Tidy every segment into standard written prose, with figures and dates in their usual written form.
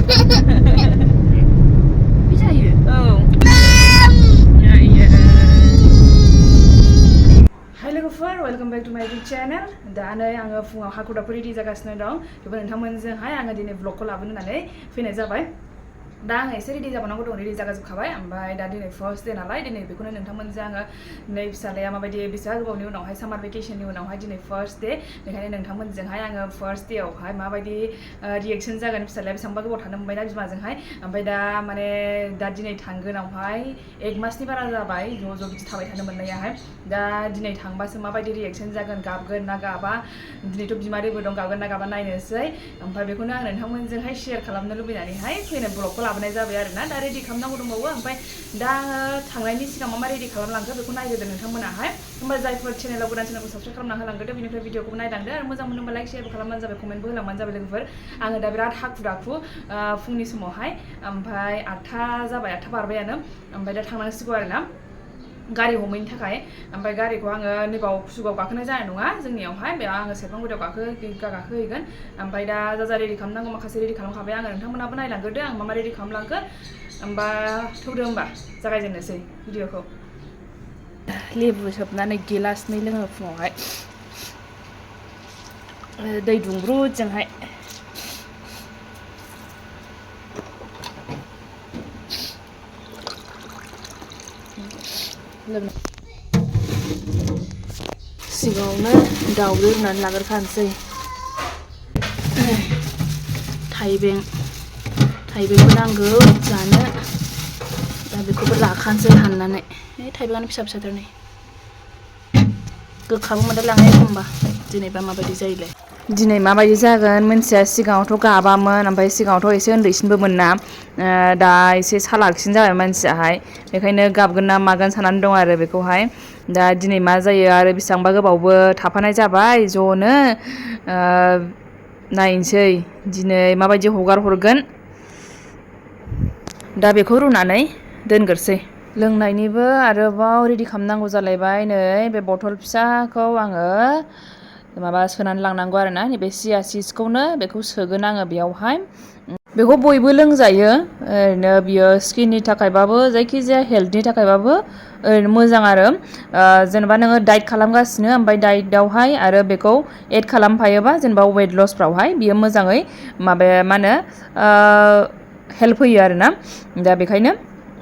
Fisayo? Hi लोगोफोर, welcome back to my YouTube channel. दा नै आङो फुङाव हाखु दाखु रेडि जागासिनो दं। बेबो नोंथांमोनजोंहाय आङो दिनै ब्लगखौ लाबोनो होननानै फैनाय जाबाय। दा आङो एसे रेडि जाबावनांगौ दं, रेडि जागाजोबखाबाय। ओमफ्राय दा दिनै फार्स्ट डे नालाय दिनै बेखौनो नोंथांमोनजों आङो नै फिसालाया माबायदि बेसेबां गोबावनि उनावहाय सामार भेकेशननि उनावहाय दिनै फार्स्ट डे, बेखायनो नोंथांमोनजोंहाय आङो फार्स्ट डेआवहाय माबायदि रिएक्शन जागोन, फिसालाया बेसेबांबा गोबाव थानो मोनबाय ना बिमाजोंहाय। ओमफ्राय दा माने दा दिनै थांगोनावहाय 1 मासनि बारा जाबाय ज' बिदि थाबाय थानो मोननायाहाय। दा दिनै थांबासो माबायदि रिएक्शन जागोन, गाबगोन ना गाबा, दिनैथ' बिमादैबो दं, गाबगोन ना गाबा नायनोसै। ओमफ्राय बेखौनो आं नोंथांमोनजोंहाय शेयार खालामनो लुबैनानैहाय फैनाय ब्लगखौ लाबोनाय जाबाय आरोना। दा रेडि खालामनांगौ दंबावो। ओमफ्राय दा आङो थांनायनि सिगां मा रेडि खालामलांखो बेखौ नायग्रोदो नोंथांमोनाहाय। होमबा जायफोर चेनेलाव गोदान चेनेलखौ साबस्क्राइब खालामना होलांग्रोदो, बेनिफ्राय भिडिअखौबो नायलांदो आरो मोजां मोनोबा लाइक शेयारबो खालामबानो जाबाय, कमेन्टबो होलांबानो जाबाय लोगोफोर। आङो दा बिराद हाखु दाखु फुंनि समावहाय, ओमफ्राय 8था जाबाय, 8था बारबायानो। ओमफ्राय दा थांनांसिगौ आरोना गारि हमैनि थाखाय। ओमफ्राय गारिखौ आङो नैबाव कुसुगाव गाखोनाय जानाय नङा जोंनियावहाय, बेयाव आङो सेरफांगुरियाव गाखोहैगोन। ओमफ्राय दा जा रेडि खालामनांगौ माखासे रेडि खालामखाबाय आङो, नोंथांमोनाबो नायलांग्रोदो आं मा रेडि खालामलांखो। होमबा थौदो होमबा जागायजेननोसै भिडिअखौ। लेबु सोबनानै गिलासनै लोङो फुङावहाय, दै दुंब्रुदजोंहाय। सिगाङावनो दाउदै रुनानै लाग्रोखानोसै। थाइबेंबो नांगौ जानो, दा बेखौबो लाखानोसै हाननानै। थाइबेंआनो फिसा फिसाथार नै, गोखाबो मोनलायलाङो एखमबा। दिनैबा माबायदि जायोलाय, दिनै माबायदि जागोन मिन्थिया। सिगाङावथ' गाबामोन, ओमफ्राय सिगाङावथ' एसे उन्दैसिनबोमोन ना, दा एसे सालाकसिन जाबाय मानसियाहाय, बेखायनो गाबगोन ना मागोन साननानै दं आरो बेखौहाय। दा दिनै मा जायो, आरो बेसेबांबा गोबावबो थाफानाय जाबाय ज'नो। नायनोसै दिनै माबायदि हगार हरगोन। दा बेखौ रुनानै दोनग्रोसै। लोंनायनिबो आरोबाव रेडि खालामनांगौ जालायबाय। नै बे बथल फिसाखौ आङो माबा सोनानै लांनांगौ आरोना, नैबे चिया सिड्सखौनो बेखौ सोगोन आङो बेयावहाय। बेखौ बयबो लोंजायो, ओरैनो बियो स्किननि थाखायबाबो, जायखिजाया हेल्थनि थाखायबाबो ओरैनो मोजां आरो। जेनेबा नोङो डाइट खालामगासिनो, ओमफ्राय डाइटआवहाय आरो बेखौ एड खालामफायोबा, जेनेबा वेट लसफ्रावहाय बियो मोजाङै माबाया मा होनो हेल्प होयो आरोना। दा बेखायनो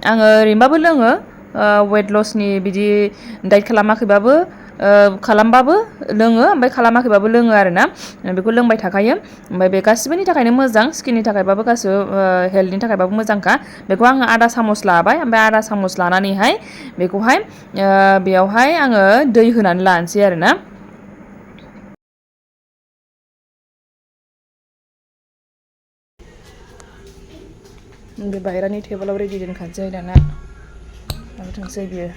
आङो ओरैनोबाबो लोङो, वेट लसनि बिदि डाइट खालामाखैबाबो, खालामबाबो लोङो, ओमफ्राय खालामाखैबाबो लोङो आरोना। बेखौ लोंबाय थाखायो। ओमफ्राय बे गासिबोनि थाखायनो मोजां, स्किननि थाखायबाबो गासिबो हेल्थनि थाखायबाबो मोजांखा। बेखौ आङो आधा सामस लाबाय, ओमफ्राय आधा सामस लानानैहाय बेखौहाय बेयावहाय आङो दै होनानै लानोसै आरोना। बे बाहेरानि टेबोलाव रेडि दोनखानोसै दाना, थांसै बियो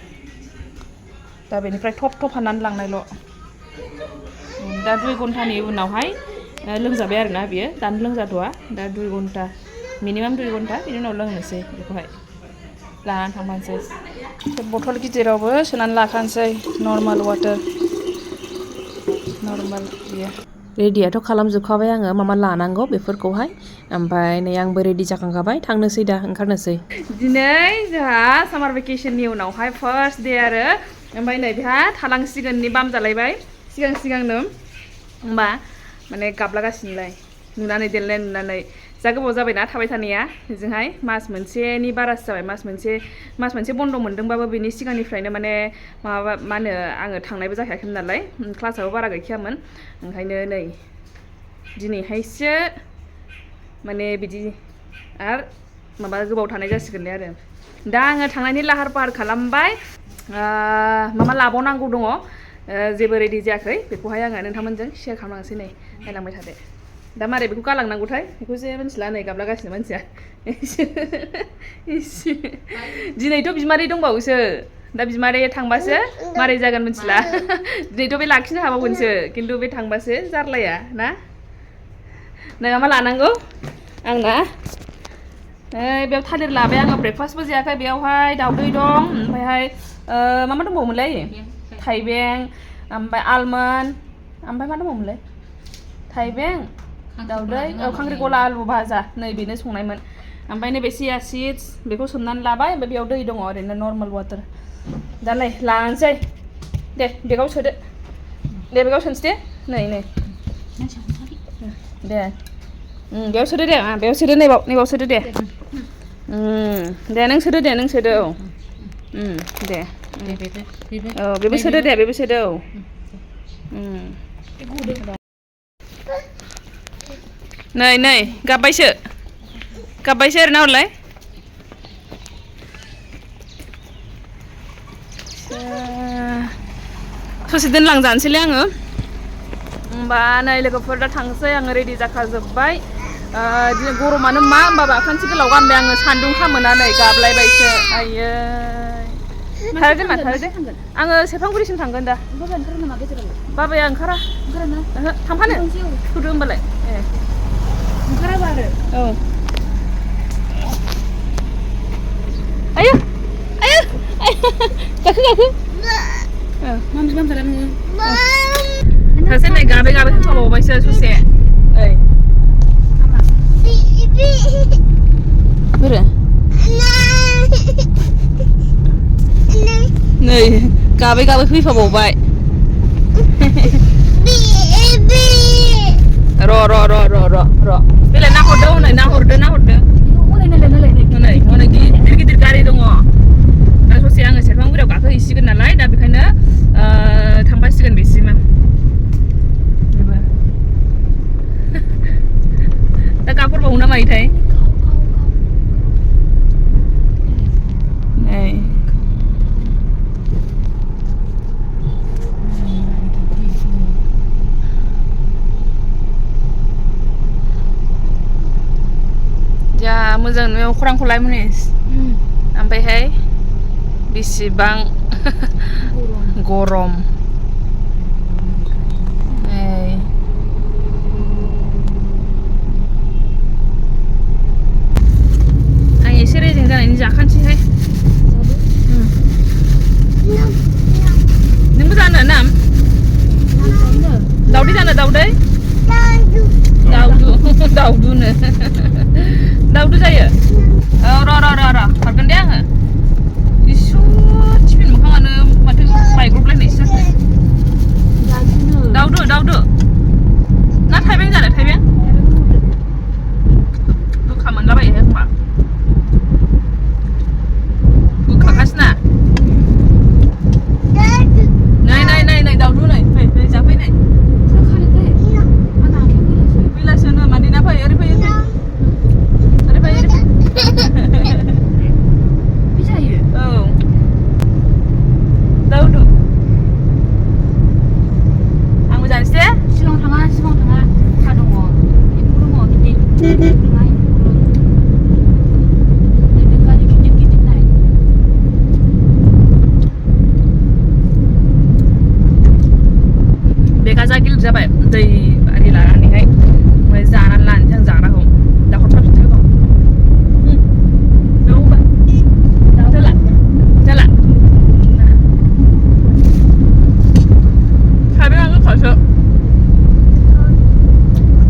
दा बेनिफ्राय थप हाननानै लांनायल'। दा 2 घन्टानि उनावहाय लोंजाबाय आरोना बियो, दानो लोंजाथ'वा। दा 2 घन्टा, मिनिमाम 2 घन्टा, बिनि उनाव लोंनोसै बेखौहाय लानानै थांफानोसै। बथल गिदिरावबो सोनानै लाखानोसै, नर्माल वाटार, नर्माल बियो। रेडियाथ' खालामजोबखाबाय आङो मा लानांगौ बेफोरखौहाय। ओमफ्राय नै आंबो रेडि जाखांखाबाय, थांनोसै दा, ओंखारनोसै। दिनै जोंहा सामार भेकेशननि उनावहाय फार्स्ट डे आरो। ओमफ्राय नै बेहा थालांसिगोन, बाम जालायबाय सिगांनो। होमबा माने गाबलागासिनोलाय, नुनानै देलायनाय नुनानै। जा गोबाव जाबायना थाबाय थानाया बेजोंहाय, मास मोनसेनि बारासो जाबाय। मास मोनसे बन्द' मोनदोंबाबो बेनि सिगांनिफ्रायनो माने माबा मा होनो, आङो थांनायबो जाखायाखैमोन नालाय, क्लासाबो बारा गैखायामोन। ओंखायनो नै दिनैहायसो माने बिदि आरो माबा गोबाव थानाय जासिगोनलै आरो। दा आङो थांनायनि लाहार फाहार खालामबाय, मा लाबावनांगौ दङ, जेबो रेडि जायाखै। बेखौहाय आङो नोंथांमोनजों शेयार खालामलांसै, नै नायलांबाय थादो। दा मारै बेखौ गालांनांगौथाय बेखौसो मिथिला, नै गाबलागासिनो मानसिया। दिनैथ' बिमादै दंबावोसो, दा बिमादैया थांबासो मारै जागोन मिथिला। दिनैथ' बे लाखिनो हाबावगोनसो, खिन्थु बे थांबासो जारलाया ना। नोंहा मा लानांगौ आंना? बेयाव थालिर लाबाय आङो, ब्रेकफास्टबो जायाखै। बेयावहाय दाउदै दं, ओमफ्रायहाय मा दंबावोमोनलाय, थाइबें, ओमफ्राय आलमन्ड, ओमफ्राय मा दंबावोमोनलाय, थाइबें, दाउदै खांख्रिखला आलु भाजा नै बेनो संनायमोन ओमफ्राय नैबे सिया सिड्स बेखौ सोमनानै लाबाय ओमफ्राय बेयाव दै दङ ओरैनो नर्माल वाटार दा नै लानोसै दे बेगाव सोदो दे बेगाव सोनोसै दे नै दे बेयाव सोदो दे बेयाव सोदो नैबाव सोदो दे दे नों सोदो औ दे औ बेबो सोदो दे बेबो सोदो औ नै गाबबायसो ओरैनो हरलाय ससे दोनलांजानोसैलै आङो होमबा नै लोगोफोर दा थांसै आङो रेडि जाखाजोब्बाय दिनै गरमानो मा होमबाबो आखान्थि गोलाव गानबाय आङो सान्दुं खामोनानै गाबलायबायसो आयै थारदे आङो सेरफांगुरिसिम थांगोन दा बाबाया ओंखारा थांफानो थुदो होमबालाय ओंखाराबा आरो औ आयो गाखो मामजारा नोङो सासे नै गाबै होनफाबावबायसो ससे ओइ बोरो नै गाबै फैफाबावबाय र' बेलाय नाहरदो हनै नाहरदो हनै गिदिर गारि दङ दा ससे आङो सेरफांगुरियाव गाखोहैसिगोन नालाय दा बेखायनो थांफासिगोन बेसिम बेबो दा गाखहरबावो ना मायोथाय नै जा मोजां नुयो खौरांखौलाय मुनिस ओमफ्रायहाय बेसेबां गरम आं एसे रेजें जानायनि जाखानोसैहाय नोंबो जानो नाम दाउदै जानो दाउदै दाउदुनो दाउदु जायो औ र' हरगोन दे आङो इसु टिफिन मोखाङानो माथो बायग्रबलायनायसो जाखो दाउदु ना थाइबें जानो थाइबें गोखा मोनलाबायो होनबा गोखाखासोना नै दाउदु नै फै जाफै नै फैलासोनो मादैना फै ओरै फै जायो औ दाउदु आंबो जानोसै दे सिगाङाव थाङा खा दङ एम्फौ दङ गिदिर बेगा जा गिलिर जाबाय दै आरि लानानैहाय ओमफ्राय जानानै लानोसै आं जाग्राखौ दा हरफाफिनसै जाला थाइबें आं गोखासो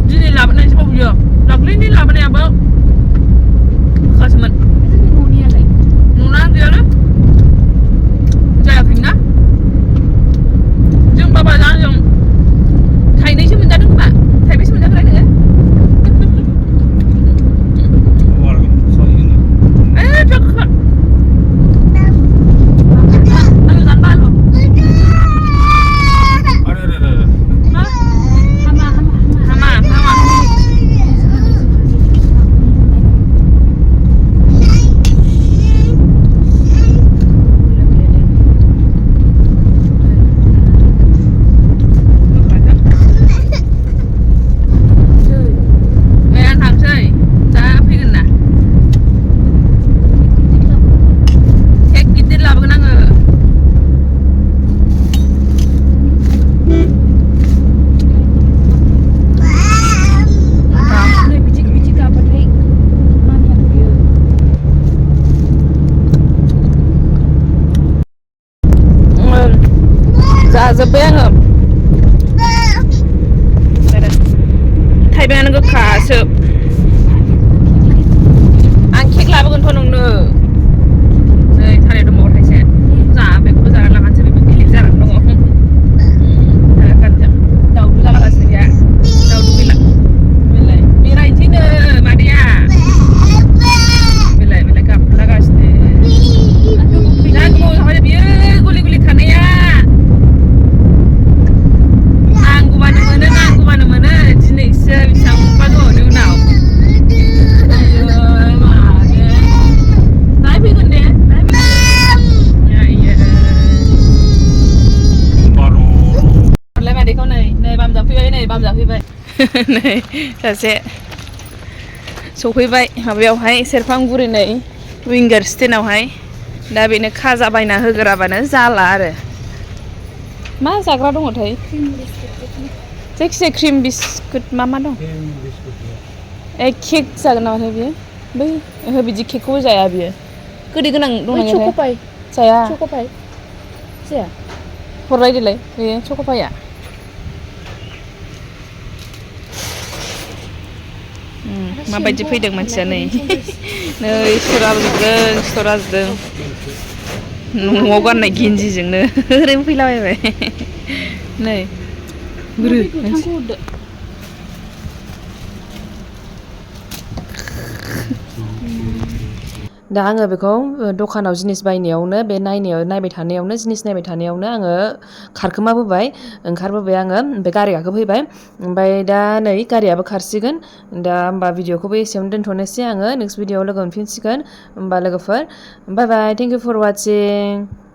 दिनै लाबोनायसो बाव बियो दाख्लैनि लाबोनायाबो गोखासोमोन न'ना गैयालै जायाखैना जों बाबा जों थाइनैसो मोनजादों खोमा थाइबेंसो मोनजाखोलाय नोङो जाजोब्बाय आङो थाइबेंआनो नै सासे सफैबाय माबायावहाय सेरफांगुरि नै विंगार स्टेनावहाय दा बेनो खाजा बायना होगोराबानो जाला आरो मा जाग्रा दङथाय जायखिजाया क्रिम बिस्कुट मा दं ए केक जागोन नामाथाय बियो बै ओहो बिदि केकखौबो जाया बियो गोदै गोनां दं नामाथाय जाया चक'पाइ जाया हरलाय देलाय बे चक'पाइया माबायदि फैदों मानसिया नै नै स्ट'र जाजोबदों न'आव गाननाय गिन्जिजोंनो ओरैनो फैलाबायबाय नै गुरु दा आङो बेखौ दखानाव जिनिस बायनायावनो बे नायबाय थानायावनो आङो खारखोमाबोबाय ओंखारबोबाय आङो ओमफ्राय गारि गाखोफैबाय ओमफ्राय दा नै गारियाबो खारसिगोन दा होमबा भिडिअखौबो एसेयावनो दोनथ'नोसै आङो नेक्स्ट भिडिअआव लोगो मोनफिनसिगोन होमबा लोगोफोर बाय बाय थेंक इउ फर वाचिं